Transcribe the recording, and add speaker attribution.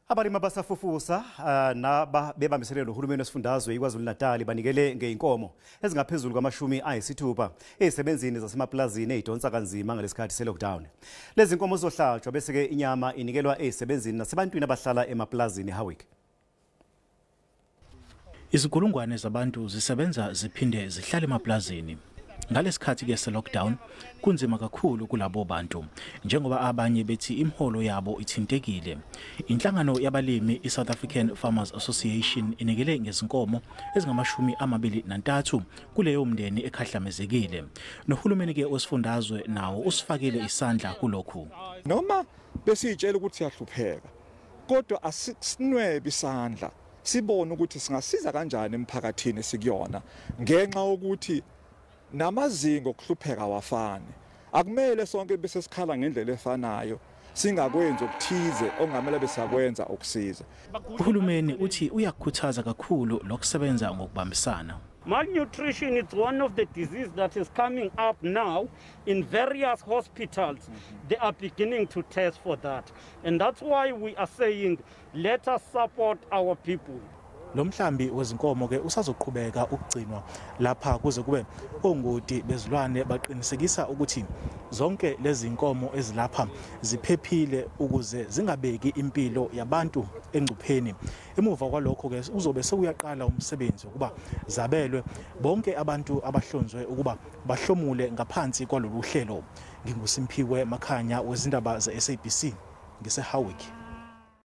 Speaker 1: Abalimi abasafufusa naba bebambisene nohulumeni wesifundazwe iKwaZulu-Natal banikele ngeinkomo ezingaphezulu kwama-60 ezisebenzini zasemaplazini ezidonsa kanzima ngalesikhathi se-lockdown. Lezi nkomo zizohlatshwa bese-ke inyama inikelwa ezisebenzini nasebantwini abahlala emaplazini eHowick.
Speaker 2: Izinkulungwane zabantu zisebenza ziphinde zihlale emaplazini. Ngalesikhathi ke se-lockdown kunzima kakhulu kulabo bantu njengoba abanye bethi imiholo yabo ithintekile. Inhlangano yabalimi iSouth African Farmers Association inikele ngezinkomo ezingama-23 kuleyo mndeni ekhahlamezekile. Nohulumeni ke wesifundazwe nawo usifakile isandla kulokhu.
Speaker 3: Noma besiyitshela ukuthi siyahlupheka, kodwa asinwebe isandla sibone ukuthi singasiza kanjani emphakathini esikuyona, ngenxa yokuthi namazinga okuhlupheka awafani. Akumele sonke bese sikhala ngendlela efanayo, singakwenzi okuthize ongamele besakwenza ukusiza.
Speaker 2: Uhulumeni uthi uyakukhuthaza kakhulu lokusebenza ngokubambisana.
Speaker 4: Malnutrition is one of the diseases that is coming up now in various hospitals. They are beginning to test for that. And that's why we are saying, let us support our people.
Speaker 2: Lo mhlambi wezinkomo ke usazoqhubeka ukugcinwa lapha kuze kube ongoti bezilwane baqinisekisa ukuthi zonke lezi nkomo ezilapha ziphephile ukuze zingabeki impilo yabantu engcupheni. Emuva kwalokho ke uzobe sekuyaqala umsebenzi ukuba zabelwe bonke abantu abahlonzwe ukuba bahlomule ngaphansi kwalolu hlelo. NginguSimphiwe Makhanya wezindaba ze-SABC ngiseHowick.